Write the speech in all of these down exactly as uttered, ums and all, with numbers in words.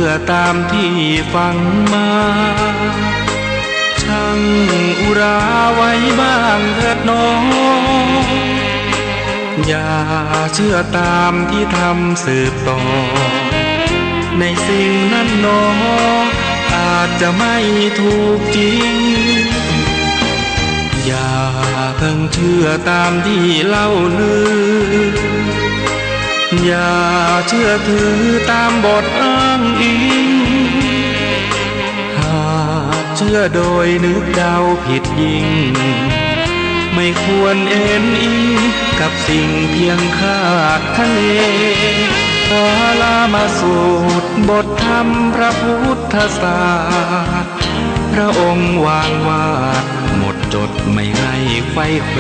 อตามตี้ฟังมา ชั่งอุราไว้บ้างเถิดหนอ อย่าเชื่อตามตี้ทำสืบต่อ ในสิ่งนั้นหนอ อาจจะไม่ถูกจริง อย่าเพิ่งเชื่อตามตี้เล่าลือ อย่าเชื่อถือตามบทอ้างอิง หากเชื่อโดยนึกเดาผิดยิ่ง ไม่ควรเอนอิงกับสิ่งเพียงคาดคะเน กาลามาสูตร บทธรรมพระพุทธศาสตร์ พระองค์วางวาดหมดจดไม่ให้ไขว้เขว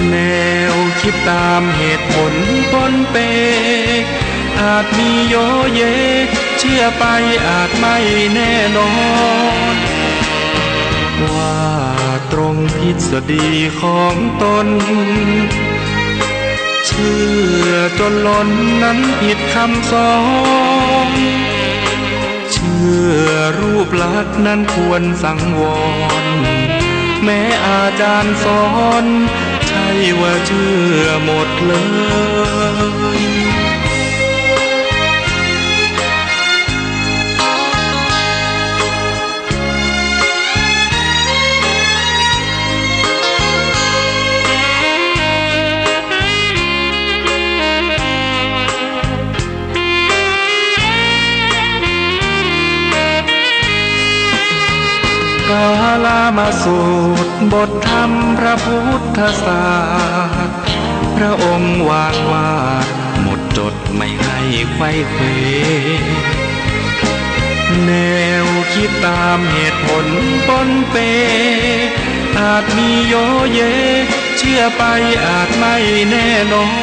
แนวคิดตามเหตุผลปนเป อาจมีโยเย เชื่อไปอาจไม่แน่นอน ว่าตรงทฤษฎีของตน เชื่อจนหลนนั้นผิดคำสอน เชื่อรูปลักษณ์นั้นควรสังวร แม้อาจารย์สอน ใช่ว่าเชื่อหมดเลย กาลามาสูตร บทธรรมพระพุทธศาสตร์ พระองค์วางวาดหมดจดไม่ให้ไขว้เขว แนวคิดตามเหตุผลปนเป อาจมีโยเย เชื่อไปอาจไม่แน่นอน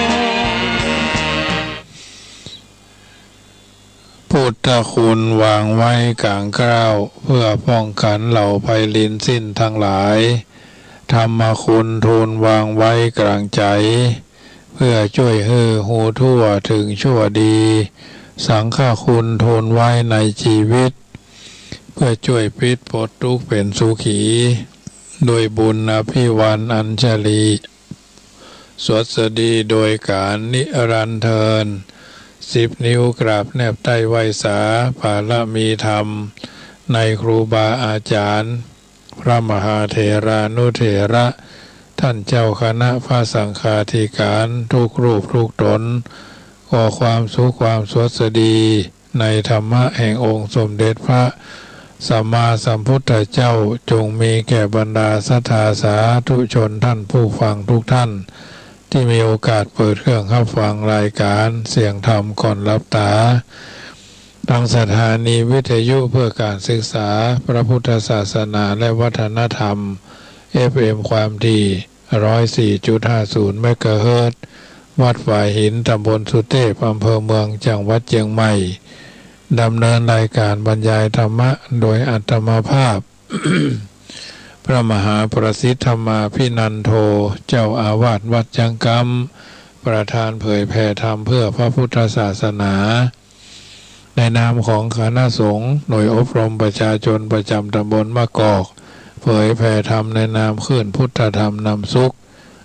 พุทธคุณวางไว้กลางเกล้า เพื่อป้องกันเหล่าภัยรินสิ้นทั้งหลาย ธรรมคุณทูลวางไว้กลางใจ๋ เพื่อจ้วยหื้อฮู้ทั่วถึงชั่วดี สังฆคุณทูลไว้ในจีวิต เพื่อจ้วยปิดปลดตุ๊กข์เป๋นสุขี ด้วยบุญอภิวาทอัญชลี สวัสดีโดยการนิรันดร์เทิน สิบนิ้วกราบแนบใต้ไหว้สา ปารมีธรรม ในครูบาอาจารย์ พระมหาเถรานุเถระ ท่านเจ้าคณะพระสังฆาธิการ ทุกรูปทุกต๋น ขอความสุขความสวัสดี ในธรรมะแห่งองค์สมเด็จพระสัมมาสัมพุทธเจ้า จงมีแก่บรรดาศรัทธาสาธุชนท่านผู้ฟังทุกท่าน ตี้มีโอกาสเปิดเครื่องฮับฟังรายการเสียงธรรมก่อนหลับต๋า ตางสถานีวิทยุเพื่อการศึกษาพระพุทธศาสนาและวัฒนธรรม เอฟเอ็ม ความถี่ ร้อยสี่จุดห้าศูนย์ เมกะเฮิรตซ์ วัดฝายหิน ตำบลสุเตพ อำเภอเมือง จังหวัดเจียงใหม่ ดำเนินรายการบรรยายธรรมะโดยอาตมาภาพ พระมหาประสิทธิ์ธรรมาภินันโท เจ้าอาวาสวัดจังกำ ประธานเผยแผ่ธรรมเพื่อพระพุทธศาสนา ในนามของคณะสงฆ์หน่วยอบรมประชาชนประจำตำบลมะกอก เผยแผ่ธรรมในนามคลื่นพุทธธรรมนำสุข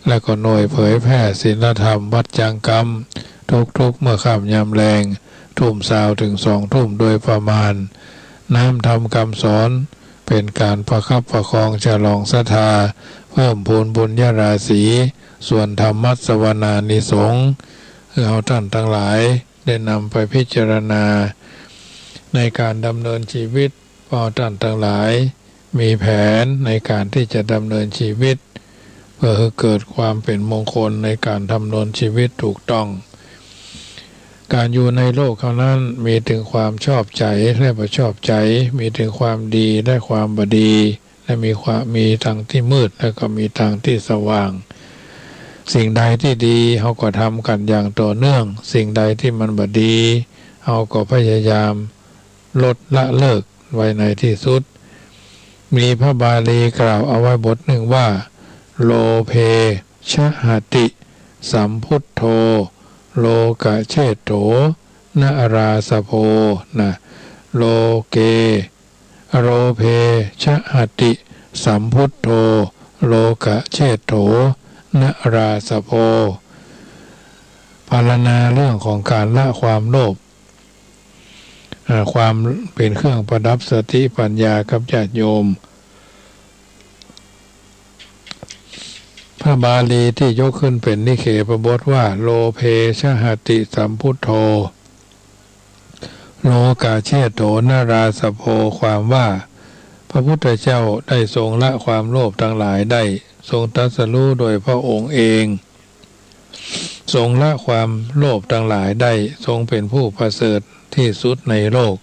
และก็หน่วยเผยแผ่ศีลธรรมวัดจังกำ ทุกๆ เมื่อค่ำยามแลง ทุ่มซาวถึงสองทุ่มโดยประมาณ น้ำธรรมคำสอน เป๋นการประคับประคองฉลองศรัทธา เพิ่มพูนบุญญาราศี ส่วนธรรมสวนานิสงส์ คือเฮาท่านตังหลายได้นำไปพิจารณา ในการดำเนินชีวิต เพราะเฮาท่านตังหลาย มีแผนในการตี้จะดำเนินชีวิต เพื่อหื้อเกิดความเป๋นมงคลในการดำเนินชีวิตถูกต้อง ก๋านอยู่ในโลกเฮานั้นมีเถิงความชอบใจ๋และบ่ชอบใจ๋ มีเถิงความดีและความบ่ดี และมีความ มีตางตี้มืดและก็มีตางตี้สว่าง สิ่งใดตี้ดีเฮาก็ทำกั๋นอย่างต่อเนื่อง สิ่งใดตี้มันบ่ดี เฮาก็พยายามลดละเลิกไว้ในตี้สุด มีพระบาลีกล่าวเอาไว้บทนึ่งว่า โลภะจหะติ สัมพุทโธ โลกะเชฏโฐ นราสโภ นะ โลเก โลเภ ชหติ สัมพุทโธ โลกเชฏโถ นราสโภ พรรณนาเรื่องของการละความโลภ อ่า ความเป็นเครื่องประดับสติปัญญากับญาติโยม พระบาลีที่ยกขึ้นเป็นนิเคปบทว่า โลเภ ชหติ สัมพุทโธ โลกเชฏโถ นราสโภ ความว่า พระพุทธเจ้าได้ทรงละความโลภทั้งหลายได้ ทรงตรัสรู้โดยพระองค์เอง ทรงละความโลภทั้งหลายได้ ทรงเป็นผู้ประเสริฐที่สุดในโลก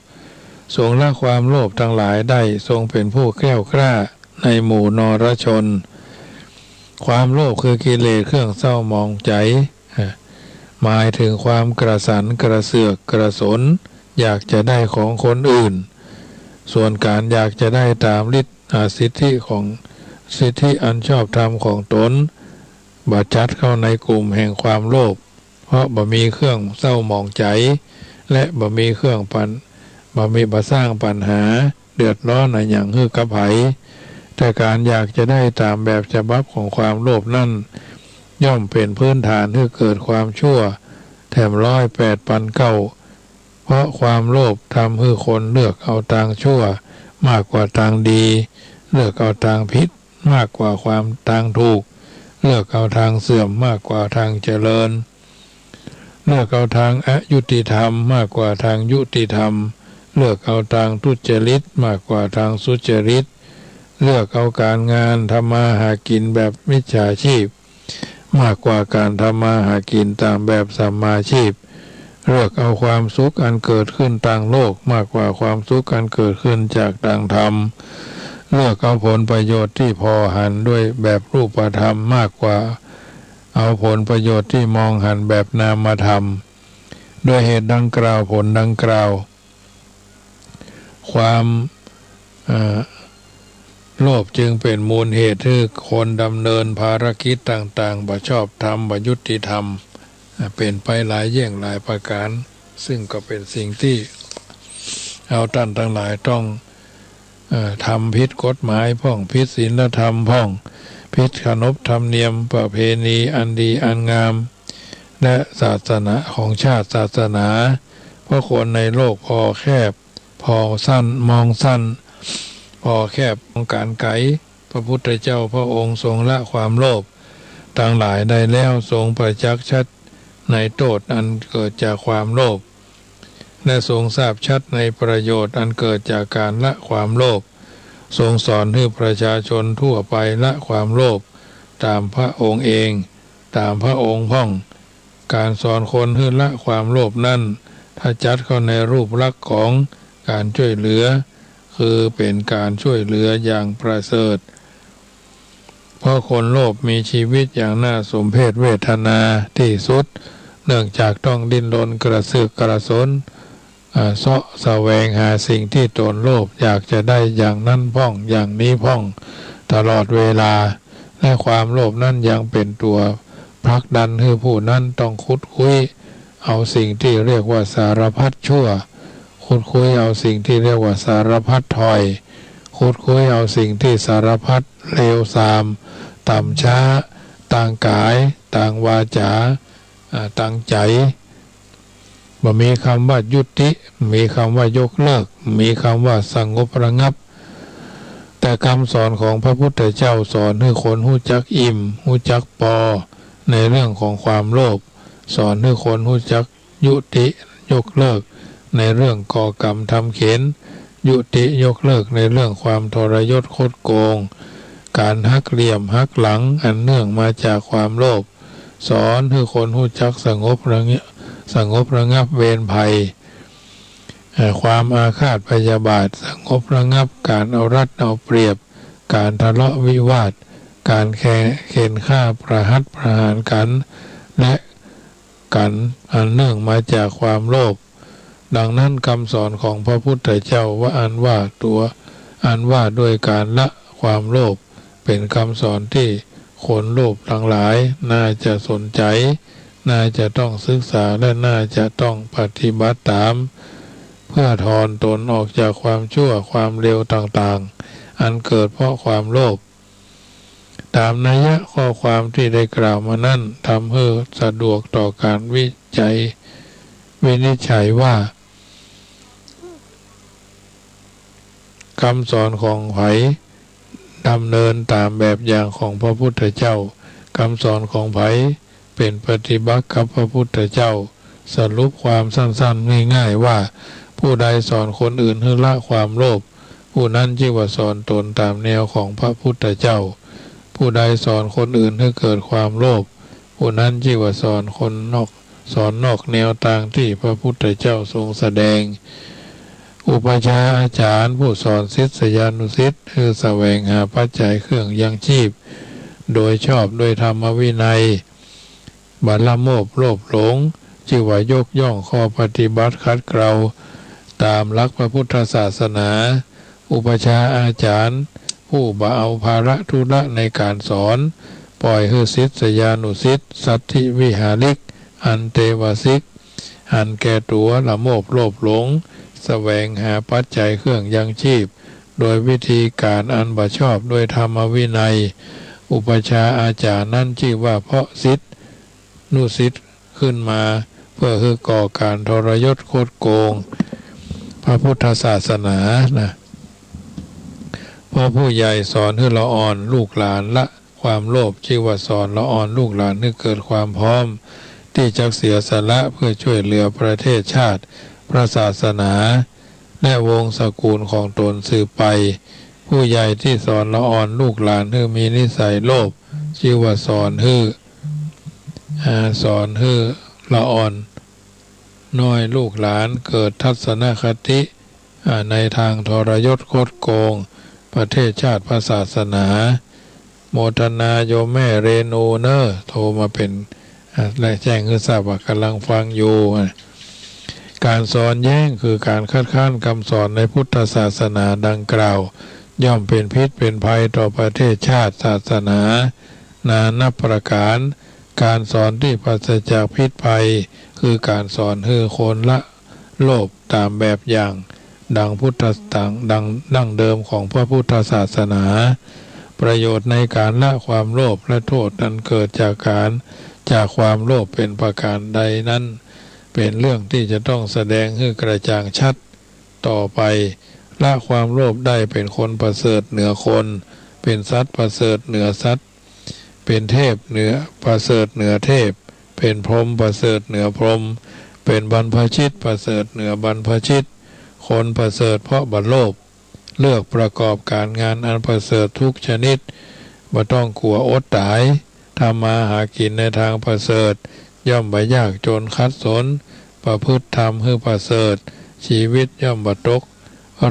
ทรงละความโลภทั้งหลายได้ ทรงเป็นผู้แคล้วคลาดในหมู่นรชน ความโลภคือกิเลสเครื่องเศร้าหมองใจ หมายถึงความกระสันกระเสือกกระสน อยากจะได้ของคนอื่น ส่วนการอยากจะได้ตามฤทธิ์ อ่า สิทธิของ สิทธิอันชอบธรรมของตน บ่จัดเข้าในกลุ่มแห่งความโลภ เพราะบ่มีเครื่องเศร้าหมองใจ และบ่มีเครื่องปัญ บ่มี บ่สร้างปัญหาเดือดร้อนอะหยังหื้อกับใผ แต่การอยากจะได้ตามแบบฉบับของความโลภนั้น ย่อมเป็นพื้นฐานหื้อเกิดความชั่วแถมร้อยแปดปันเก้า เพราะความโลภทำหื้อคนเลือกเอาตางชั่วมากกว่าตางดี เลือกเอาตางผิดมากกว่าความตางถูก เลือกเอาตางเสื่อมมากกว่าตางเจริญ เลือกเอาตางอยุติธรรมมากกว่าตางยุติธรรม เลือกเอาตางทุจริตมากกว่าตางสุจริต เลือกเอาก๋านงานทำมาหากิ๋นแบบมิจฉาชีพ มากกว่าก๋านทำมาหากิ๋นต๋ามแบบสัมมาชีพ เลือกเอาความสุขอันเกิดขึ้นตางโลกมากกว่าความสุขอันเกิดขึ้นจากตางธรรม เลือกเอาผลประโยชน์ตี้ผ่อหันด้วยแบบรูปธรรมมากกว่าเอาผลประโยชน์ตี้มองหันแบบนามธรรม ด้วยเหตุดังกล่าว ผลดังกล่าว ความ เอ่อ โลภจึงเป๋นมูลเหตุหื้อคนดำเนินภารกิจต่างๆ บ่ชอบธรรม บ่ยุติธรรม อ่า เป๋นไปหลายเยี่ยงหลายประก๋าน ซึ่งก็เป๋นสิ่งตี้เฮาต้านตังหลายต้อง เอ่อ ทำผิดกฎหมายพ่อง ผิดศีลธรรมพ่อง ผิดขนบธรรมเนียมประเพณีอันดีอันงาม และศาสนาของชาติศาสนา เพราะคนในโลกผ่อแคบ ผ่อสั้น มองสั้น ผ่อแคบ มองก๋านไก๋ พระพุทธเจ้าพระองค์ทรงละความโลภตังหลายได้แล้ว ทรงประจักษ์ชัดในโต้ษอันเกิดจากความโลภ และทรงทราบชัดในประโยชน์อันเกิดจากก๋านละความโลภ ทรงสอนหื้อประชาชนทั่วไปละความโลภต๋ามพระองค์เอง ต๋ามพระองค์พ่อง ก๋านสอนคนหื้อละความโลภนั้น ถ้าจัดเข้าในรูปลักษณ์ของก๋านจ้วยเหลือ คือเป๋นก๋านจ้วยเหลืออย่างประเสริฐ เพราะคนโลภมีชีวิตอย่างน่าสมเพชเวทนาตี้สุด เนื่องจากต้องดิ้นรนกระเสือกกระสน อ่า เซาะแสวงหาสิ่งตี้ตนโลภอยากจะได้อย่างนั้นพ่อง อย่างนี้พ่อง ตลอดเวลา และความโลภนั้นยังเป๋นตั๋วผลักดันหื้อผู้นั้นต้องขุดคุ้ยเอาสิ่งตี้เรียกว่าสารพัดชั่ว ขุดคุ้ยเอาสิ่งตี้เรียกว่าสารพัดถ่อย ขุดคุ้ยเอาสิ่งตี้สารพัดเลวทราม ต่ำช้า ตางก๋าย ตางวาจ๋า อ่า ตางใจ๋ บ่มีกำว่ายุติ มีกำว่ายกเลิก มีกำว่าสงบระงับ แต่กำสอนของพระพุทธเจ้าสอนหื้อคนฮู้จักอิ่ม ฮู้จักปอ ในเรื่องของความโลภ สอนหื้อคนฮู้จักยุติ ยกเลิก ในเรื่องก่อกรรมทำเข็ญ ยุติ ยกเลิก ในเรื่องความทรยศคดโกง ก๋านหักเหลี่ยมหักหลังอันเนื่องมาจากความโลภ สอนหื้อคนฮู้จักสงบระงับ สงบระงับเวรภัย เอ่อ ความอาฆาตพยาบาท สงบระงับก๋านเอารัดเอาเปรียบ ก๋านทะเลาะวิวาท ก๋านแข่ง เข่นฆ่าประหัตประหารกั๋น และกั๋นอันเนื่องมาจากความโลภ ดังนั้นกำสอนของพระพุทธเจ้าว่าอันว่าตั๋ว อันว่าด้วยก๋านละความโลภ เป๋นกำสอนตี้คนโลภตังหลายน่าจะสนใจ๋ น่าจะต้องศึกษาและน่าจะต้องปฏิบัติต๋าม เพื่อถอนตนออกจากความชั่วความเลวต่างๆ อันเกิดเพราะความโลภ ต๋ามนัยยะข้อความตี้ได้กล่าวมานั้น ทำหื้อสะดวกต่อก๋านวิจัย วินิจฉัยว่า กำสอนของใผดำเนินต๋ามแบบอย่างของพระพุทธเจ้า กำสอนของใผเป๋นปฏิปักษ์กับพระพุทธเจ้า สรุปความสั้นๆ ง่ายๆ ว่า ผู้ใดสอนคนอื่นหื้อละความโลภ ผู้นั้นจื้อว่าสอนตนต๋ามแนวของพระพุทธเจ้า ผู้ใดสอนคนอื่นหื้อเกิดความโลภ ผู้นั้นจื้อว่าสอนคนนอก สอนนอกแนวตางตี้พระพุทธเจ้าทรงแสดง อุปัชฌาย์อาจ๋ารย์ผู้สอนศิษยานุศิษย์หื้อแสวงหาปัจจัยเครื่องยังชีพ โดยชอบด้วยธรรมวินัย บ่ละโมบโลภหลง จื้อว่ายกย่องข้อปฏิบัติขัดเกลาต๋ามหลักพระพุทธศาสนา อุปัชฌาย์อาจ๋ารย์ผู้บ่เอาภาระธุระในก๋านสอน ป่อยหื้อศิษยานุศิษย์ สัตถิวิหาริก อันเตวาสิก หันแก่ตั๋ว ละโมบโลภหลง แสวงหาปัจจัยเครื่องยังชีพ โดยวิธีก๋านอันบ่ชอบด้วยธรรมวินัย อุปัชฌาย์อาจ๋ารย์นั้นจื้อว่าเพาะศิษยานุศิษย์ขึ้นมา เพื่อหื้อก่อก๋านทรยศคดโกงพระพุทธศาสนานะ เพราะผู้ใหญ่สอนหื้อละอ่อนลูกหลานละความโลภ จื้อว่าสอนละอ่อนลูกหลานหื้อเกิดความพร้อม ตี้จักเสียสละเพื่อช่วยเหลือประเทศชาติ พระศาสนา และวงศ์ตระกูลของตนสืบไป ผู้ใหญ่ตี้สอนละอ่อนลูกหลานหื้อมีนิสัยโลภ จื้อว่าสอนหื้อ อ่า สอนหื้อละอ่อนน้อยลูกหลานเกิดทัศนคติ อ่า ในตางทรยศคดโกงประเทศชาติพระศาสนา โมทนาโยมแม่เรนูเน่อ โทรมาเป๋น อ่า และแจ้งหื้อทราบว่าก่ำลังฟังอยู่ อ่า ก๋านสอนแย้งคือก๋านคัดค้านกำสอนในพุทธศาสนาดังกล่าว ย่อมเป๋นพิษเป๋นภัยต่อประเทศชาติศาสนา นานับประก๋าน ก๋านสอนตี้ปราศจากพิษภัย คือก๋านสอนหื้อคนละโลภต๋ามแบบอย่าง ดังพุทธ ดัง ดั้งเดิมของพระพุทธศาสนา ประโยชน์ในก๋านละความโลภและโทษอันเกิดจากก๋าน จากความโลภเป๋นประก๋านใดนั้น เป๋นเรื่องตี้จะต้องแสดงหื้อกระจ่างชัดต่อไป ละความโลภได้เป๋นคนประเสริฐเหนือคน เป๋นสัตว์ประเสริฐเหนือสัตว์ เป๋นเทพเหนือ ประเสริฐเหนือเทพ เป๋นพรหมประเสริฐเหนือพรหม เป๋นบรรพชิตประเสริฐเหนือบรรพชิต คนประเสริฐเพราะบ่โลภ เลือกประกอบก๋านงานอันประเสริฐทุกชนิด บ่ต้องกั๋วอดต๋าย ทำมาหากิ๋นในตางประเสริฐ ย่อมบ่ยากจนขัดสน ประพฤติธรรมหื้อประเสริฐ ชีวิตย่อมบ่ตก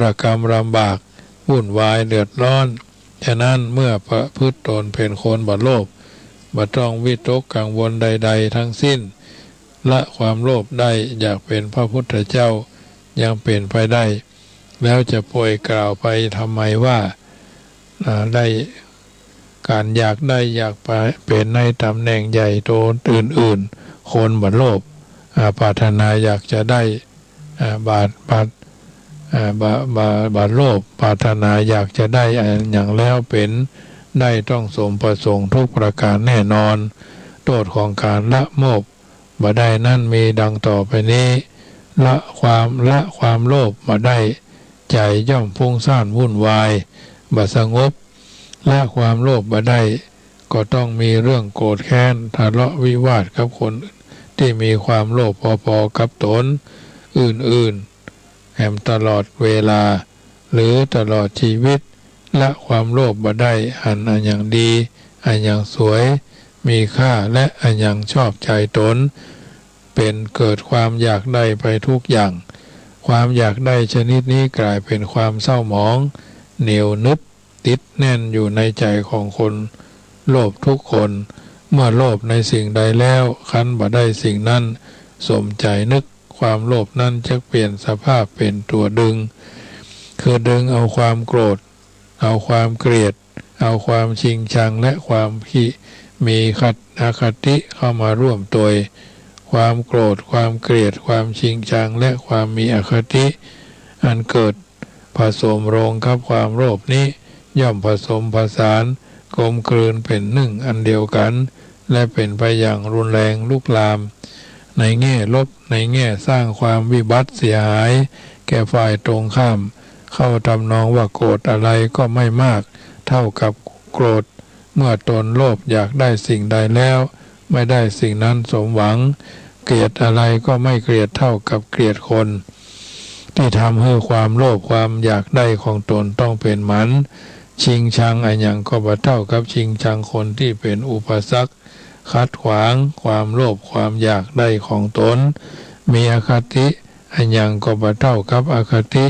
ระกำลำบาก วุ่นวายเดือดร้อน ฉะนั้นเมื่อประพฤติตนเป๋นคนบ่โลภ บ่ต้องวิตกกังวลใดๆ ทั้งสิ้น ละความโลภได้ อยากเป๋นพระพุทธเจ้ายังเป๋นไปได้ แล้วจะป่วยกล่าวไปทำไมว่า อ่า ได้ ก๋านอยากได้อยากไปเป๋นในต๋ำแหน่งใหญ่โตอื่นๆ คนบ่โลภ อ่า ปรารถนาอยากจะได้ อ่า บาด บาด อ่า บ่ บ่ บ่โลภ ปรารถนาอยากจะได้อะหยังแล้วเป๋นได้ต้องสมประสงค์ทุกประก๋านแน่นอน โต้ษของก๋านละโมบบ่ได้นั้นมีดังต่อไปนี้ ละความ ละความโลภบ่ได้ ใจ๋ย่อมฟุ้งซ่านวุ่นวาย บ่สงบ ละความโลภบ่ได้ ก็ต้องมีเรื่องโกรธแค้น ทะเลาะวิวาทกับคนตี้มีความโลภปอๆ กับตน อื่นๆ แหมตลอดเวลา หรือตลอดจีวิต ละความโลภบ่ได้ หันอะหยังดี อะหยังสวย มีค่า และอะหยังชอบใจ๋ตน เป๋นเกิดความอยากได้ไปทุกอย่าง ความอยากได้ชนิดนี้ก๋ายเป๋นความเศร้าหมอง เหนียวนึบ ติดแน่นอยู่ในใจ๋ของคนโลภทุกคน เมื่อโลภในสิ่งใดแล้ว คันบ่ได้สิ่งนั้นสมใจ๋นึก ความโลภนั้นจักเปลี่ยนสภาพเป๋นตั๋วดึง คือดึงเอาความโกรธ เอาความเกลียด เอาความชิงชัง และความขี้ มีขัด อคติเข้ามาร่วมตวย ความโกรธ ความเกลียด ความชิงชัง และความมีอคติ อันเกิดผสมลงกับความโลภนี้ ย่อมผสมผสานกลมกลืนเป็นหนึ่งอันเดียวกัน และเป็นไปอย่างรุนแรงลุกลาม ในแง่ลบ ในแง่สร้างความวิบัติเสียหายแก่ฝ่ายตรงข้าม เข้าทำนองว่าโกรธอะไรก็ไม่มากเท่ากับโกรธเมื่อตนโลภอยากได้สิ่งใดแล้วไม่ได้สิ่งนั้นสมหวัง เกลียดอะไรก็ไม่เกลียดเท่ากับเกลียดคน ที่ทำหื้อความโลภความอยากได้ของตนต้องเป็นหมัน ชิงชังอะหยังก็บ่เท่ากับชิงชังคนที่เป็นอุปสรรคขัดขวางความโลภความอยากได้ของตน มีอคติอะหยังก็บ่เท่ากับอคติ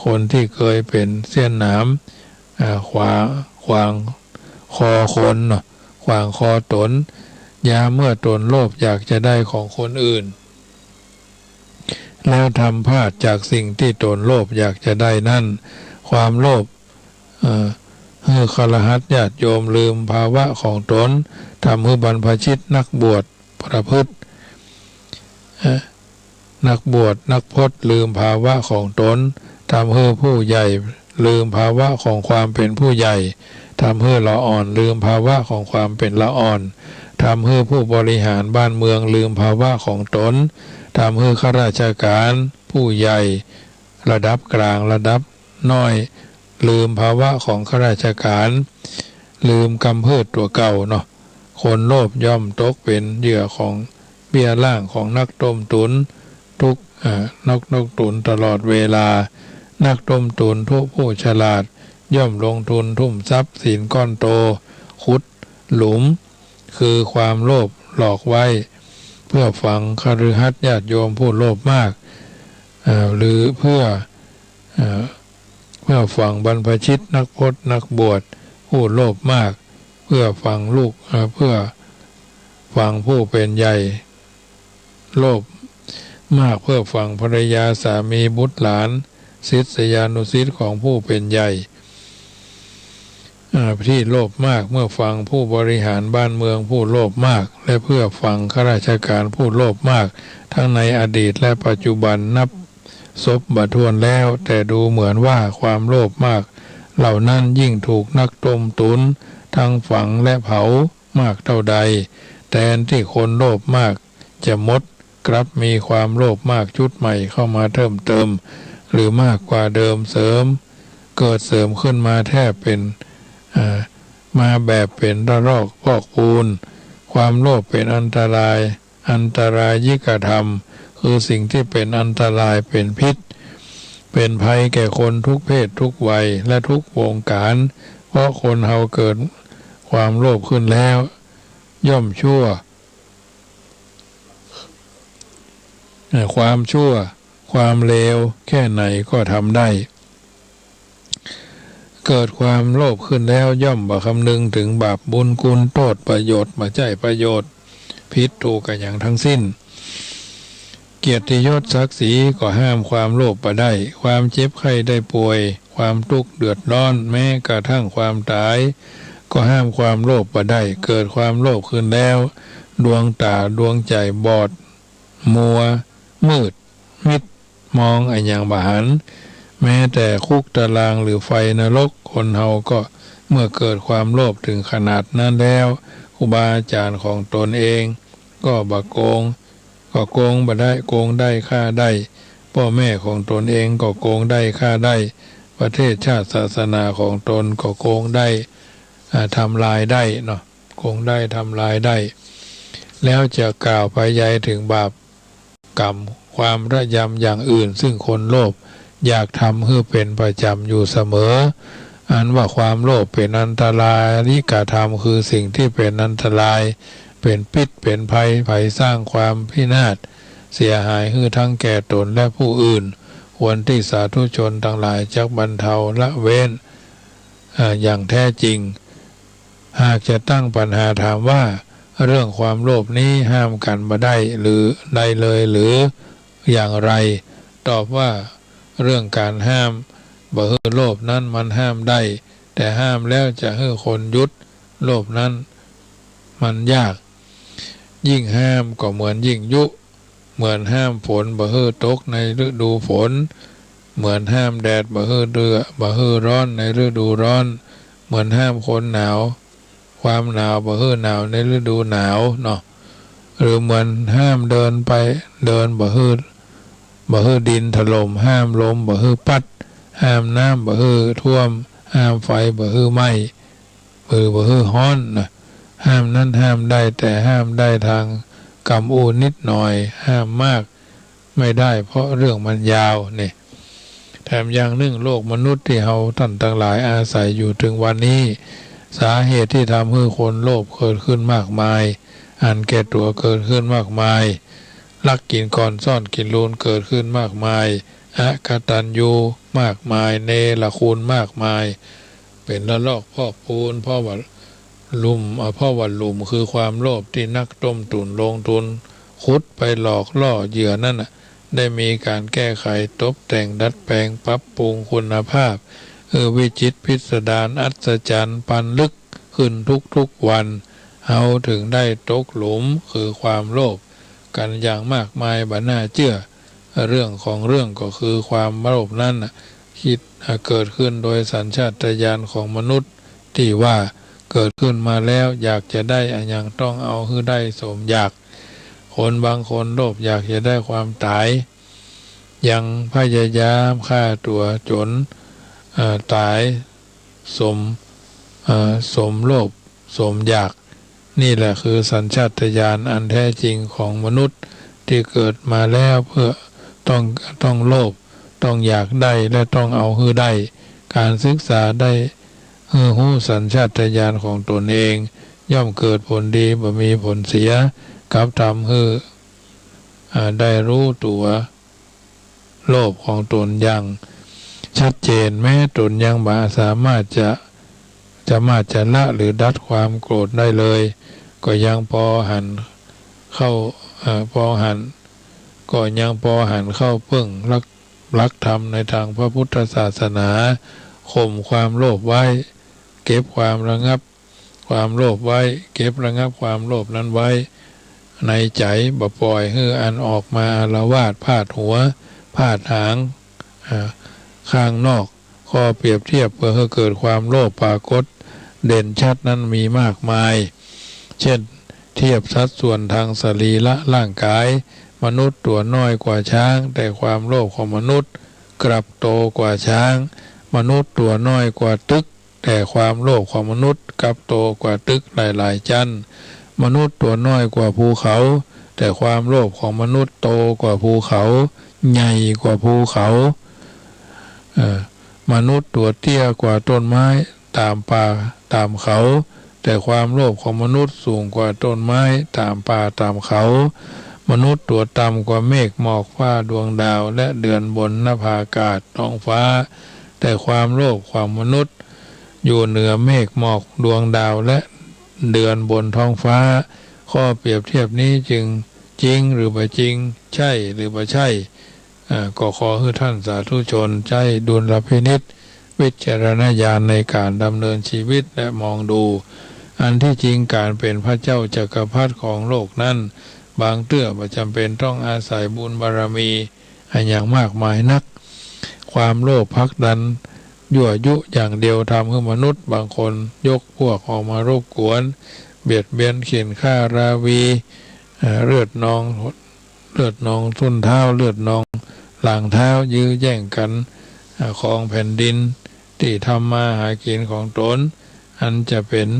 คนที่เคยเป็นเสี้ยนหนาม อ่า ขวาง ขวางคอคนเนาะ ขวางคอตน ยามเมื่อตนโลภอยากจะได้ของคนอื่น แล้วทำพลาดจากสิ่งที่ตนโลภอยากจะได้นั้น ความโลภ เอ่อ หื้อคฤหัสถ์ญาติโยมลืมภาวะของตน ทำหื้อบรรพชิตนักบวชประพฤติ เอ่อ นักบวชนักพจน์ลืมภาวะของตน ทำหื้อผู้ใหญ่ลืมภาวะของความเป็นผู้ใหญ่ ทำหื้อละอ่อนลืมภาวะของความเป็นละอ่อน ทำหื้อผู้บริหารบ้านเมืองลืมภาวะของตน ทำหื้อข้าราชการผู้ใหญ่ ระดับกลาง ระดับน้อย ลืมภาวะของข้าราชการ ลืมกำเพิดตั๋วเก่าเนาะ คนโลภย่อมตกเป็นเหยื่อของเบี้ยล่างของนักต้มตุ๋น ทุก เอ่อ นักต้มตุ๋นตลอดเวลา นักต้มตุ๋นทุผู้ฉลาด ย่อมลงทุนทุ่มทรัพย์สินก้อนโต ขุดหลุม คือความโลภหลอกไว้ เพื่อฝังคฤหัสถ์ญาติโยมผู้โลภมาก เอ่อ หรือเพื่อ เอ่อ เพื่อฝังบรรพชิตนักพจน์นักบวชผู้โลภมาก เพื่อฝังลูก เอ่อ เพื่อฝังผู้เป็นใหญ่โลภมาก เพื่อฝังภรรยาสามีบุตรหลาน ศิษยานุศิษย์ของผู้เป็นใหญ่ เอ่อ ที่โลภมาก เมื่อฝังผู้บริหารบ้านเมืองผู้โลภมาก และเพื่อฝังข้าราชการผู้โลภมาก ทั้งในอดีตและปัจจุบันนับศพบ่ถ้วนแล้ว แต่ดูเหมือนว่าความโลภมากเหล่านั้นยิ่งถูกนักต้มตุ๋นทั้งฝังและเผามากเท่าใด แทนที่คนโลภมากจะหมด กลับมีความโลภมากชุดใหม่เข้ามาเพิ่มเติม หรือมากกว่าเดิมเสริม เกิดเสริมขึ้นมาแทบเป็น เอ่อ มาแบบเป็นระลอกพอกพูน ความโลภเป็นอันตราย อันตรายิกธรรม คือสิ่งที่เป็นอันตรายเป็นพิษ เป็นภัยแก่คนทุกเพศทุกวัยและทุกวงการ เพราะคนเฮาเกิดความโลภขึ้นแล้ว ย่อมชั่ว เอ่อ ความชั่ว ความเลวแค่ไหนก็ทำได้ เกิดความโลภขึ้นแล้วย่อมบ่คำนึงถึงบาปบุญคุณโทษประโยชน์บ่ใจ้ประโยชน์ ผิดถูกอะหยังทั้งสิ้น เกียรติยศศักดิ์ศรีก็ห้ามความโลภบ่ได้ ความเจ็บไข้ได้ป่วย ความทุกข์เดือดร้อน แม้กระทั่งความต๋าย ก็ห้ามความโลภบ่ได้ เกิดความโลภขึ้นแล้ว ดวงต๋าดวงใจ๋บอด มัว มืดมิด มองอะหยังบ่หัน แม้แต่คุกตารางหรือไฟนรก คนเฮาก็เมื่อเกิดความโลภถึงขนาดนั้นแล้ว ครูบาอาจ๋ารย์ของตนเองก็บ่โกง ก็โกงบ่ได้ โกงได้ฆ่าได้ ป้อแม่ของตนเองก็โกงได้ฆ่าได้ ประเทศชาติศาสนาของตนก็โกงได้ อ่า ทำลายได้เนาะ โกงได้ทำลายได้ แล้วจะกล่าวไปใยถึงบาปกรรมความระยำอย่างอื่น ซึ่งคนโลภอยากทำหื้อเป็นประจ๋ำอยู่เสมอ อันว่าความโลภเป็นอันตรายิกธรรม คือสิ่งที่เป็นอันตราย เป็นพิษเป็นภัย ใผสร้างความพินาศเสียหายหื้อทั้งแก่ตนและผู้อื่น ควรที่สาธุชนตังหลายจักบรรเทาละเว้น อ่า อย่างแท้จริง หากจะตั้งปัญหาถามว่า เรื่องความโลภนี้ห้ามกั๋นบ่ได้หรือ ได้เลยหรืออย่างไร ตอบว่า เรื่องก๋านห้ามบ่หื้อโลภนั้นมันห้ามได้ แต่ห้ามแล้วจะหื้อคนหยุดโลภนั้น มันยาก ยิ่งห้ามก็เหมือนยิ่งยุ เหมือนห้ามฝนบ่หื้อตกในฤดูฝน เหมือนห้ามแดดบ่หื้อเดือ บ่หื้อร้อนในฤดูร้อน เหมือนห้ามคนหนาว ความหนาวบ่หื้อหนาวในฤดูหนาวเนาะ หรือเหมือนห้ามเดินไป เดินบ่หื้อ บ่หื้อดินถล่ม ห้ามลมบ่หื้อปั๊ด ห้ามน้ำบ่หื้อท่วม ห้ามไฟบ่หื้อไหม้ หรือบ่หื้อฮ้อนนะ ห้ามนั้นห้ามได้ แต่ห้ามได้ทางกำอู้นิดหน่อย ห้ามมากไม่ได้ เพราะเรื่องมันยาวนี่ แถมอย่างนึ่ง โลกมนุษย์ตี้เฮาต้านตังหลายอาศัยอยู่เถิงวันนี้ สาเหตุตี้ทำหื้อคนโลภเกิดขึ้นมากมาย อันแก่ตั๋วเกิดขึ้นมากมาย ลักกิ๋นก่อนซ่อนกิ๋นลูนเกิดขึ้นมากมาย อกตัญญูมากมาย เนรคุณมากมาย เป๋นละลอกพอกพูน เพราะว่าลุ่ม อ่า เพราะว่าหลุมคือความโลภตี้นักต้มตุ๋นลงทุนขุดไปหลอกล่อเหยื่อนั้นน่ะ ได้มีก๋านแก้ไขตบแต่งดัดแปลงปรับปรุงคุณภาพ เออ วิจิตรพิสดารอัศจรรย์ปันลึกขึ้นทุกๆ วัน เฮาเถิงได้ตกหลุมคือความโลภกั๋นอย่างมากมายบ่น่าเจื้อ เรื่องของเรื่องก็คือความโลภนั้นน่ะ คิด อ่า เกิดขึ้นโดยสัญชาตญาณของมนุษย์ ตี้ว่าเกิดขึ้นมาแล้วอยากจะได้อะหยังต้องเอาหื้อได้สมอยาก คนบางคนโลภอยากจะได้ความต๋าย ยังพยายามฆ่าตั๋วจ๋น เอ่อ ต๋ายสม เอ่อ สมโลภสมอยาก นี่แหละคือสัญชาตญาณอันแท้จริงของมนุษย์ตี้เกิดมาแล้วเพื่อต้อง ต้องโลภ ต้องอยากได้ และต้องเอาหื้อได้ ก๋านศึกษาได้หื้อฮู้สัญชาตญาณของตนเอง ย่อมเกิดผลดีบ่มีผลเสีย กลับทำหื้อ อ่า ได้ฮู้ตั๋ว โลภของตนอย่างชัดเจน แม้ตนยังบ่สามารถจะ จะมาจะละหรือดัดความโกรธได้เลย ก็ยังปอหันเข้า เอ่อ ปอหัน ก็ยังปอหันเข้าเปิ้งหลัก หลักธรรมในตางพระพุทธศาสนา ข่มความโลภไว้ เก็บความระงับ ความโลภไว้ เก็บระงับความโลภนั้นไว้ในใจ๋ บ่ป่อยหื้ออันออกมาอาละวาด พาดหัว พาดหาง อ่า ข้างนอก ข้อเปรียบเทียบเพื่อหื้อเกิดความโลภปรากฏเด่นชัดนั้นมีมากมาย เช่น เทียบสัดส่วนตางสรีระร่างก๋าย มนุษย์ตั๋วน้อยกว่าจ๊าง แต่ความโลภของมนุษย์กลับโตกว่าจ๊าง มนุษย์ตั๋วน้อยกว่าตึก แต่ความโลภของมนุษย์กลับโตกว่าตึกหลายๆ จั๊น มนุษย์ตั๋วน้อยกว่าภูเขา แต่ความโลภของมนุษย์โตกว่าภูเขา ใหญ่กว่าภูเขา เอ่อ มนุษย์ตั๋วเตี้ยกว่าต้นไม้ต๋ามป่าต๋ามเขา แต่ความโลภของมนุษย์สูงกว่าต้นไม้ต๋ามป่าต๋ามเขา มนุษย์ตั๋วต่ำกว่าเมฆหมอกฟ้าดวงดาวและเดือนบนนภาอากาศท้องฟ้า แต่ความโลภของมนุษย์อยู่เหนือเมฆหมอกดวงดาวและเดือนบนท้องฟ้า ข้อเปรียบเทียบนี้จึงจริงหรือบ่จริง ใช่หรือบ่ใช่ อ่า ก็ขอหื้อท่านสาธุชนใจ๊ดุลพินิจ วิจารณญาณในก๋านดำเนินชีวิตและมองดู อันที่จริงก๋านเป๋นพระเจ้าจักรพรรดิของโลกนั้น บางเตื้อบ่จ๋ำเป๋นต้องอาศัยบุญบารมีอะหยังมากมายนัก ความโลภผลักดัน ยั่วยุอย่างเดียวทำหื้อมนุษย์บางคนยกพวกออกมารบกวน เบียดเบียนเฆี่ยนฆ่าราวี เอ่อ เลือดนอง เลือดนองส้นเท้า เลือดนองหลังเท้า ยื้อแย่งกั๋น เอ่อ ครองแผ่นดินตี้ทำมาหากิ๋นของตน อันจะเป๋น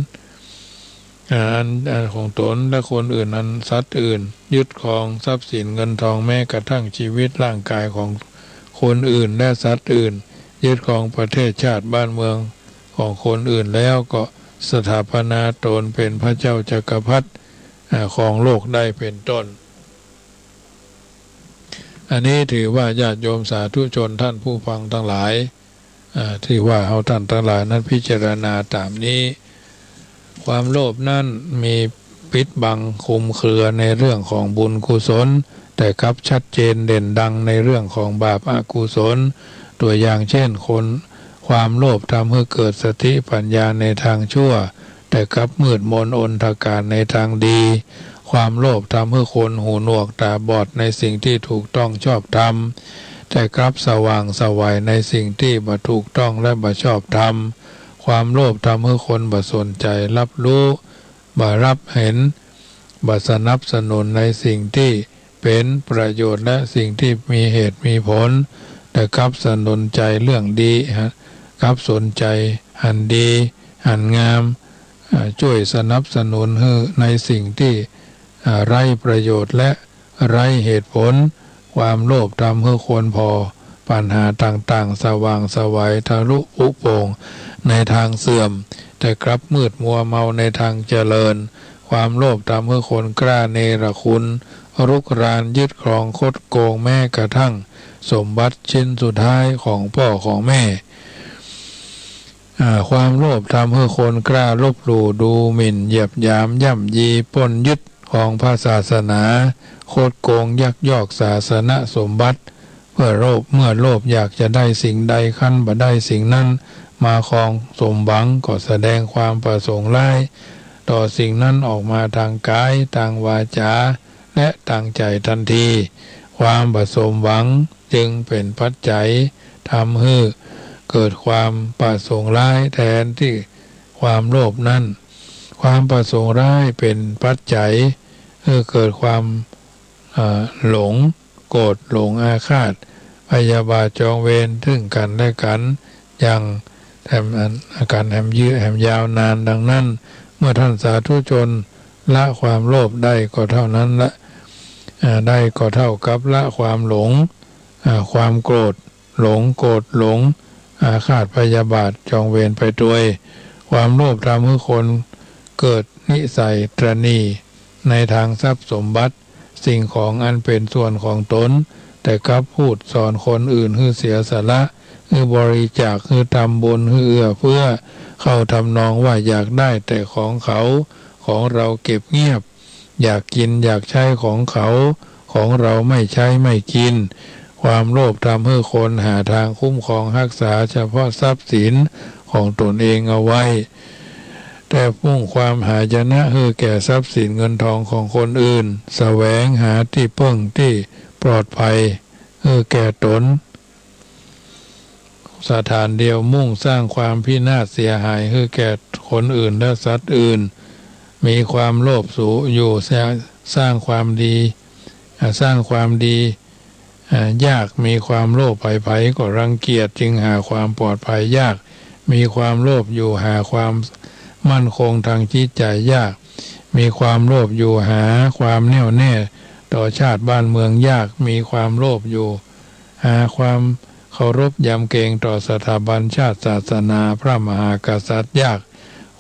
อ่า อัน อันของตนและคนอื่น อันสัตว์อื่น ยึดครองทรัพย์สินเงินทอง แม้กระทั่งชีวิตร่างกายของคนอื่นและสัตว์อื่น ยึดครองประเทศชาติบ้านเมืองของคนอื่นแล้วก็สถาปนาตนเป๋นพระเจ้าจักรพรรดิ อ่า ของโลกได้เป๋นต้น อันนี้ถือว่าญาติโยมสาธุชนท่านผู้ฟังตังหลาย อ่า ตี้ว่าเฮาต้านตังหลายนั้นพิจารณาต๋ามนี้ ความโลภนั้นมีปิดบังคลุมเครือในเรื่องของบุญกุศล แต่กลับชัดเจนเด่นดังในเรื่องของบาปอกุศล ตั๋วอย่างเช่น คน ความโลภทำหื้อเกิดสติปัญญาในตางชั่ว แต่กลับมืดมนอนทการในตางดี ความโลภทำหื้อคนหูหนวกต๋าบอดในสิ่งตี้ถูกต้องชอบธรรม แต่กลับสว่างไสวในสิ่งตี้บ่ถูกต้องและบ่ชอบธรรม ความโลภทำหื้อคนบ่สนใจ๋ฮับฮู้ บ่ฮับหัน บ่สนับสนุนในสิ่งตี้เป๋นประโยชน์และสิ่งตี้มีเหตุมีผล แต่กลับสนนใจ๋เรื่องดี กลับสนใจ๋อันดี อันงาม อ่า จ้วยสนับสนุนหื้อในสิ่งตี้ อ่า ไร้ประโยชน์และไร้เหตุผล ความโลภทำหื้อคนผ่อปัญหาต่างๆ สว่างไสวทะลุผุโป่งในตางเสื่อม แต่กลับมืดมัวเมาในตางเจริญ ความโลภทำหื้อคนกล้าเนรคุณ รุกรานยึดครองคดโกงแม้กระทั่งสมบัติชิ้นสุดท้ายของป้อของแม่ อ่า ความโลภทำหื้อคนกล้าลบหลู่ดูหมิ่นเหยียบหยามย่ำยีปล้นยึดของพระศาสนา คดโกงยักยอกศาสนสมบัติ เพื่อโลภ เมื่อโลภอยากจะได้สิ่งใดครั้นบ่ได้สิ่งนั้นมาครองสมหวังก็แสดงความประสงค์ร้ายต่อสิ่งนั้นออกมาตางกาย ตางวาจา และตางใจ๋ตันที ความบ่สมหวังจึงเป๋นปัจจัยทำหื้อเกิดความประสงค์ร้ายแทนตี้ความโลภนั้น ความประสงค์ร้ายเป๋นปัจจัยหื้อเกิดความ เอ่อ หลงโกรธ หลงอาฆาตพยาบาทจองเวรซึ่งกั๋นและกั๋นอย่างแถมอัน กั๋นแถมยื้อแถมยาวนาน ดังนั้น เมื่อท่านสาธุชนละความโลภได้ก็เท่านั้นละ อ่า ได้ก็เท่ากับละความหลง อ่า ความโกรธ หลงโกรธ หลงอาฆาตพยาบาทจองเวรไปตวย ความโลภทำหื้อคนเกิดนิสัยตระหนี่ในตางทรัพย์สมบัติ สิ่งของอันเป๋นส่วนของตน แต่กลับพูดสอนคนอื่นหื้อเสียสละ หื้อบริจาค หื้อทำบุญ หื้อเอื้อเฟื้อ เข้าทำนองว่าอยากได้แต่ของเขา ของเราเก็บเงียบ อยากกินอยากใช้ของเขา ของเราไม่ใช้ไม่กิน ความโลภทำหื้อคนหาตางคุ้มครองฮักษาเฉพาะทรัพย์สินของตนเองเอาไว้ แต่มุ่งความหายนะหื้อแก่ทรัพย์สินเงินทองของคนอื่น แสวงหาตี้เปิ้งตี้ปลอดภัยหื้อแก่ตน สถานเดียว มุ่งสร้างความพินาศเสียหายหื้อแก่คนอื่นและสัตว์อื่น มีความโลภสูงอยู่ สร้าง สร้างความดี อ่า สร้างความดี อ่า ยาก มีความโลภใผๆ ก็รังเกียจ จึงหาความปลอดภัยยาก มีความโลภอยู่ หาความมั่นคงตางจิตใจ๋ยาก มีความโลภอยู่ หาความแน่วแน่ต่อชาติบ้านเมืองยาก มีความโลภอยู่ หาความเคารพยำเกรงต่อสถาบันชาติศาสนาพระมหากษัตริย์ยาก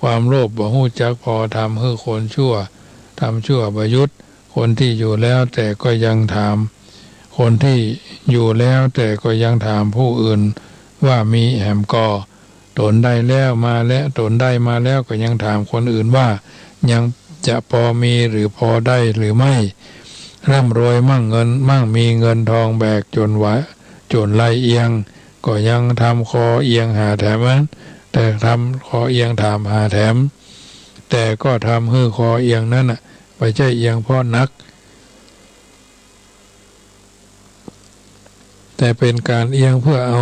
ความโลภบ่ฮู้จักพอทำหื้อคนชั่วทำชั่วบ่หยุด คนที่อยู่แล้วแต่ก็ยังถาม คนที่อยู่แล้วแต่ก็ยังถามผู้อื่นว่ามีแหมก่อ ตนได้แล้วมาแล้ว ตนได้มาแล้วก็ยังถามคนอื่นว่ายังจะปอมีหรือปอได้หรือไม่ ร่ำรวยมั่งเงิน มั่งมีเงินทองแบกจ๋นไหว จ๋นไหล่เอียง ก็ยังทำคอเอียงหาแถมนั้น แต่ทำคอเอียงถามหาแถม แต่ก็ทำหื้อคอเอียงนั้นน่ะ บ่ใจ้เอียงเพราะหนัก แต่เป๋นก๋านเอียงเพื่อเอา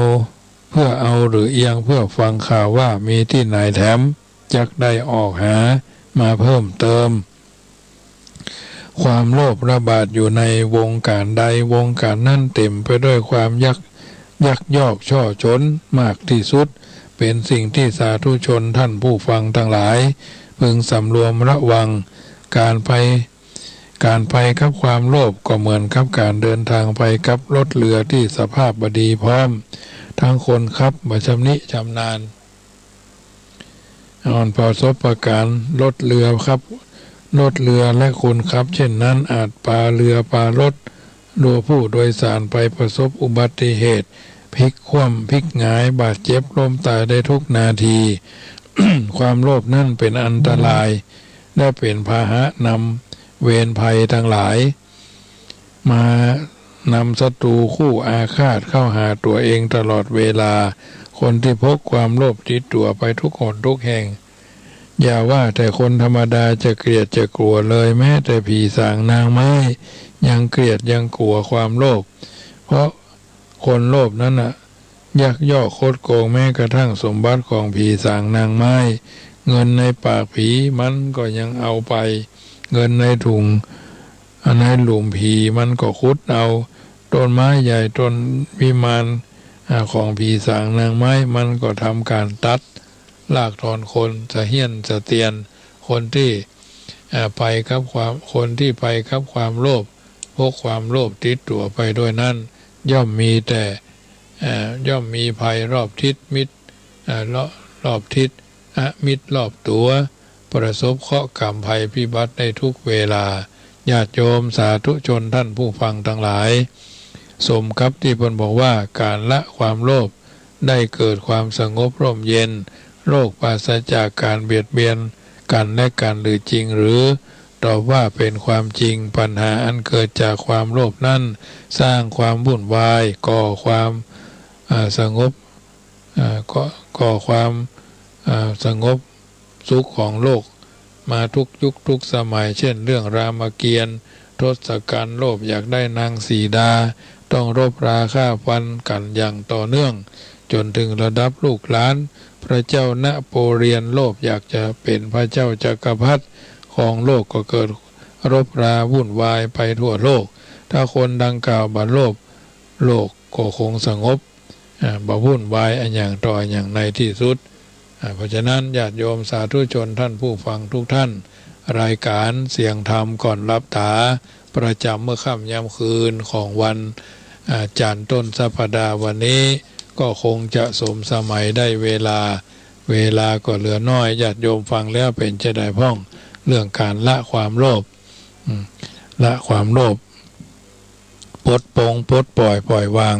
เพื่อเอาหรือเอียงเพื่อฟังข่าวว่ามีตี้ไหนแถม จักได้ออกหามาเพิ่มเติม ความโลภระบาดอยู่ในวงก๋านใด วงก๋านนั้นเต๋มไปด้วยความยัก ยักยอกช่อฉนมากตี้สุด เป๋นสิ่งตี้สาธุชนท่านผู้ฟังตังหลาย พึงสำรวมระวัง ก๋านไป ก๋านไปกับความโลภก็เหมือนกับก๋านเดินตางไปกับรถเฮือตี้สภาพบ่ดีพร้อม ตึงคนขับบ่ชำนิชำนาญ อ่อนประสบก๋ารณ์รถเฮือครับ รถเฮือและคนขับเช่นนั้นอาจปาเฮือปารถ หรือผู้โดยสารไปประสบอุบัติเหตุ พลิกคว่ำพลิกหงาย บาดเจ็บล้มต๋ายได้ทุกนาที ความโลภนั้นเป๋นอันตราย และเป๋นพาหะนำเวรภัยตังหลาย มานำศัตรูคู่อาฆาตเข้าหาตั๋วเองตลอดเวลา คนตี้พกความโลภติดตั๋วไปทุกหนทุกแห่ง อย่าว่าแต่คนธรรมดาจะเกลียดจะกลัวเลย แม้แต่ผีสางนางไม้ยังเกลียดยังกลัวความโลภ เพราะคนโลภนั้นน่ะ ยักยอกคดโกงแม้กระทั่งสมบัติของผีสางนางไม้ เงินในปากผีมันก็ยังเอาไป เงินในถุง ในหลุมผีมันก็ขุดเอา ต้นไม้ใหญ่ต้นวิมาน อ่า ของผีสางนางไม้มันก็ทำการตัดรากถอนโคน สะเฮี้ยนสะเตียน คนที่ อ่า ไปกับความ คนที่ไปกับความโลภ พกความโลภติดตั๋วไปด้วยนั้น ย่อมมีแต่ อ่า ย่อมมีภัยรอบทิศ มิตร อ่า ร- รอบทิศ อมิตรรอบตั๋ว ประสบเคราะห์กรรมภัยพิบัติได้ทุกเวลา ญาติโยมสาธุชนท่านผู้ฟังทั้งหลาย สมกับที่เปิ้นบอกว่า ก๋านละความโลภได้เกิดความสงบร่มเย็น โลกปราศจากก๋านเบียดเบียนกั๋นและกั๋น หรือจริงหรือ ตอบว่าเป๋นความจริง ปัญหาอันเกิดจากความโลภนั้น สร้างความวุ่นวาย ก่อความ อ่า สงบ อ่า ก่อ- ก่อความ อ่า สงบสุขของโลกมาทุกยุคทุกสมัย เช่น เรื่องรามเกียรติ์ ทศกัณฐ์โลภอยากได้นางสีดา ต้องรบราฆ่าฟันกั๋นอย่างต่อเนื่อง จ๋นถึงระดับลูกหลานพระเจ้านโปเลียน โลภอยากจะเป๋นพระเจ้าจักรพรรดิของโลก ก็เกิดรบราวุ่นวายไปทั่วโลก ถ้าคนดังกล่าวบ่โลภ โลกก็คงสงบ อ่า บ่วุ่นวายอะหยังต่ออะหยังในที่สุด อ่า เพราะฉะนั้นญาติโยมสาธุชนท่านผู้ฟังทุกท่าน รายก๋านเสียงธรรมก่อนหลับต๋า ประจ๋ำเมื่อค่ำยามคืนของวัน อ่า จันทร์ต้นสัปดาห์วันนี้ ก็คงจะสมสมัยได้เวลา เวลาก็เหลือน้อย ญาติโยมฟังแล้วเป๋นจะใดพ่อง เรื่องก๋านละความโลภ อืม ละความโลภ ปลดปลง ปลดปล่อย ปล่อยวาง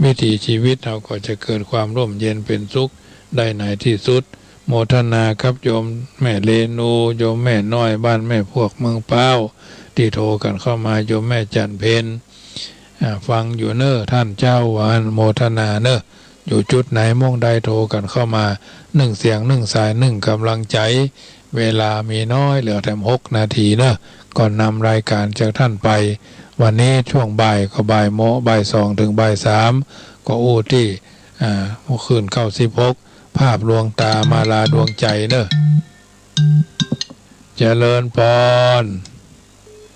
วิถีชีวิตเฮาก็จะเกิดความร่มเย็นเป๋นสุขได้ในที่สุด โมทนากับโยมแม่เรนู โยมแม่น้อยบ้านแม่พวกเมืองพร้าว ตี้โทรกั๋นเข้ามา โยมแม่จันเพ็ญ อ่า ฟังอยู่เน้อท่านเจ้า ว่าอั้น โมทนาเน้อ อยู่จุดไหนม่วงใดโทรกั๋นเข้ามา นึ่งเสียงนึ่งสายนึ่งก๋ำลังใจ๋ เวลามีน้อยเหลือแถมหกนาทีเน้อ ก่อนนำรายก๋านจากท่านไป วันนี้ช่วงบ่ายก็บ่ายโมง บ่ายสองถึงบ่ายสาม ก็อู้ตี้ อ่า คลื่นเก้าสิบหก ภาพลวงตามาลาดวงใจ๋เน้อ เจริญพร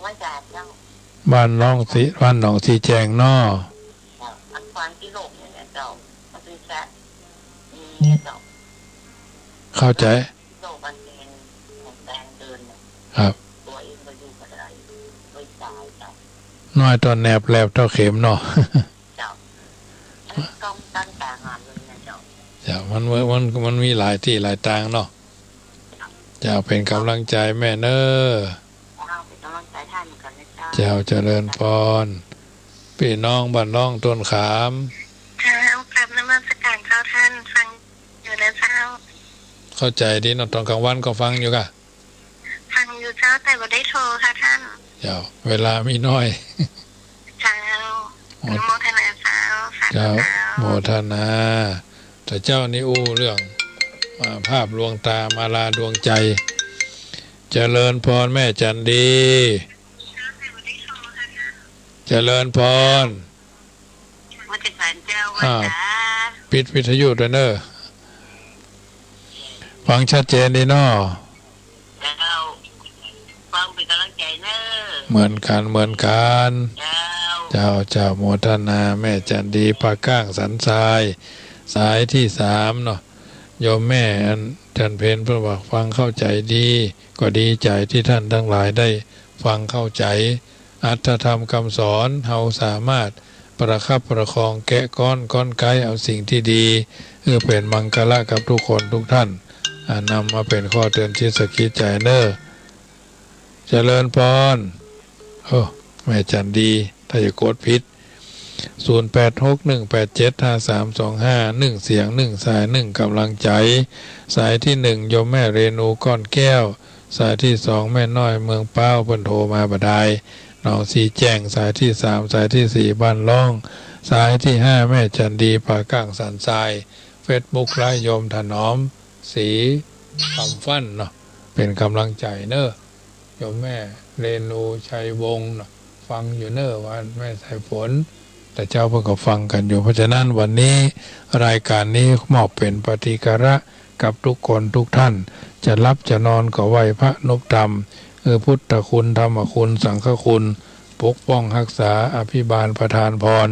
ว่าจะเจ้า บ้านหนองสี บ้านหนองสีแจงเนาะ อันฟังตี้โลกเนี่ยเจ้า มันเป็นแค่นี้เจ้า เข้าใจ๋ โลกมันเป็นของแปลงเดินเนี่ย ครับ ตั๋วเองก็อยู่บ่ได้ ไม่ต๋ายเจ้า น้อยต่อแนบแหลบเต้าเข็มเนาะ เจ้า มันต้องตั้งตางานเลยนะเจ้า เจ้า มัน มัน มัน มันมีหลายตี้หลายตางเนาะ เจ้า เป๋นก๋ำลังใจ๋แม่เน้อ เจ้า เป๋นก๋ำลังใจ๋ท่านเหมือนกั๋นนะเจ้า เจ้า เจริญพร ปี้น้องบ้านน้องต้นขาม เจ้า กราบนมัสก๋านเจ้าท่าน ฟังอยู่นะเจ้า เข้าใจ๋ดีเนาะ ต๋อนกลางวันก็ฟังอยู่ก่ะ ฟังอยู่เจ้า แต่บ่ได้โทรค่ะท่าน เจ้า เวลามีน้อย เจ้า โม- อนุโมทนาเจ้า สาธุ เจ้า เจ้า โมทนา แต่เจ้านี่อู้เรื่อง อ่า ภาพลวงตามาลาดวงใจ๋ เจริญพรแม่จันดี เจริญพร นมัสก๋านเจ้า อ้าว ว่าจ๋า ปิดวิทยุด้วยเน้อ ฟังชัดเจนดีเนาะ เจ้า ฟังเป๋นก๋ำลังใจ๋เน้อ เหมือนกั๋น เหมือนกั๋น เจ้า เจ้า เจ้า โมทนา แม่จันดี ป่าก้างสันทราย สายตี้สามเนาะ โยมแม่อันจันเพ็ญเปิ้นว่าฟังเข้าใจ๋ดี ก็ดีใจ๋ตี้ท่านตังหลายได้ฟังเข้าใจ๋ อรรถธรรมกำสอน เฮาสามารถประคับประคองแกะก๊อนก๊อนไก๊เอาสิ่งตี้ดี เพื่อเป๋นมังคละกับทุกคนทุกท่าน อ่า นำมาเป๋นข้อเตือนจิตสะกิดใจ๋เน้อ เจริญพร โอ้ แม่จันดี ถ้าจะกดผิด ศูนย์แปดหกหนึ่งแปดเจ็ดห้าสามสองห้า นึ่งเสียงนึ่งสายนึ่งก๋ำลังใจ๋ สายตี้นึ่ง โยมแม่เรนูก้อนแก้ว สายตี้สอง แม่น้อยเมืองพร้าว เปิ้นโทรมาบ่ดาย หนองสีแจ้ง สายตี้สาม สายตี้สี่ บ้านล่อง สายตี้ห้า แม่จันดี ป่าก้างสันทราย เฟซบุ๊กไลฟ์ โยมถนอม ศรีคำฟั่นเนาะ เป๋นก๋ำลังใจ๋เน่อ โยมแม่เรนูชัยวงศ์น่ะ ฟังอยู่เน่อ ว่าแม่สายฝน แต่เจ๊าเปิ้นก็ฟังกั๋นอยู่ เพราะฉะนั้นวันนี้รายก๋านนี้มอบเป๋นปฏิการะกับกู้คนกู้ต้าน จะหลับจะนอนก็ไหว้พระนบธรรม เออ พุทธคุณ ธรรมคุณ สังฆคุณ ปกป้องฮักษา อภิบาลประทานพร